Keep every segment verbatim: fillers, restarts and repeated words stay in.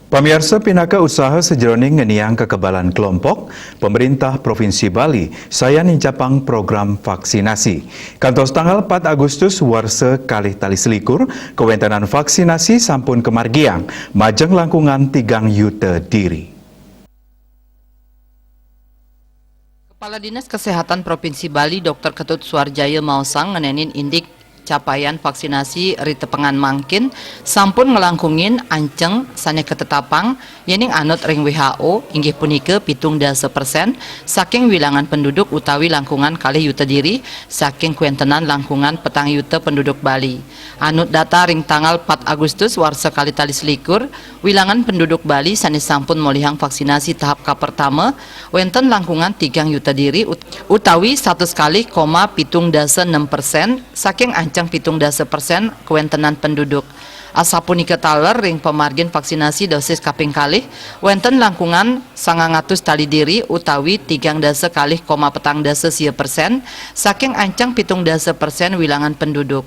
Pamiarsa, pinaka usaha sajeroning ngeniang kekebalan kelompok, pemerintah Provinsi Bali sayan nincapang program vaksinasi. Kantos tanggal pat Agustus warsa kalih tali selikur, kawentenan vaksinasi sampun kamargiang majeng langkungan tigang yuta diri. Kepala Dinas Kesehatan Provinsi Bali, Doktor Ketut Suarjaya maosang ngenenin indik capaian vaksinasi ri tepengan mangkin sampun ngelangkungin anceng sane ketetapang yening anut ring W H O, inggih punika pitung dasa persen saking wilangan penduduk utawi langkungan kalih yuta diri saking kwentenan langkungan petang yuta penduduk Bali. Anut data ring tanggal pat Agustus warsa kalih tali selikur, wilangan penduduk Bali sane sampun molihang vaksinasi tahap kapertama wenten langkungan tigang yuta diri ut-, utawi satus kalih koma pitung dasa nem persen saking anceng pitung dasa persen kawentenan penduduk. Asapunika taler ring pamargin vaksinasi dosis kaping kalih, wenten langkungan sangang atus tali diri utawi tigang dasa kalih koma petang dasa sia persen saking anceng pitung dasa persen wilangan penduduk.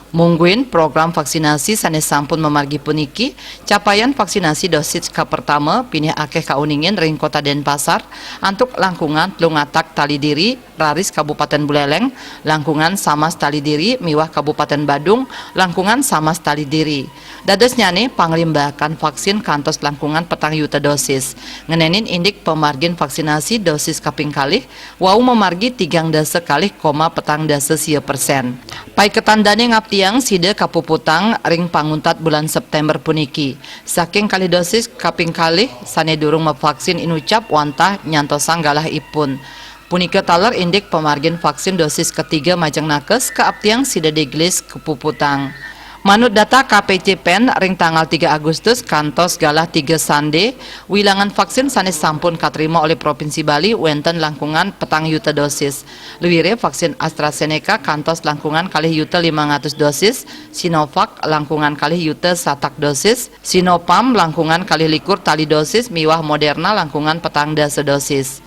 Mungguin program vaksinasi sane sampun mamargi puniki, capaian vaksinasi dosis kapertama pinih akeh kauningin ring Kota Denpasar antuk langkungan telung atak tali diri, raris Kabupaten Buleleng, langkungan samas tali diri, miwah Kabupaten Badung, langkungan samas tali diri. Dadosnyane panglimbakan vaksin kantos langkungan petang yuta dosis. Ngenenin indik pamargin vaksinasi dosis kaping kalih, wau mamargi tigang dasa kalih koma petang dasa sia persen. Paiketan dane ngaptiang sida kapuputang ring panguntat bulan September puniki. Saking kalih dosis kaping kalih sane durung mavaksin inucap wantah nyantosang galah ipun. Punika taler indik pamargin vaksin dosis ketiga majeng nakes kaaptiang sida digelis kapuputang. Manut data K P C Pen ring tanggal tiga Agustus kantos galah tiga sande, wilangan vaksin sane sampun katrima olih Provinsi Bali wenten langkungan petang yuta dosis. Luire vaksin AstraZeneca kantos langkungan kalih yuta limang atus dosis, Sinovac langkungan kalih yuta satak dosis, Sinopharm langkungan kalih likur tali dosis, miwah Moderna langkungan petang dasa dosis.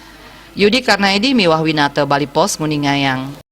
Yudi Karnaidi miwah Winata Bali Post nguningayang.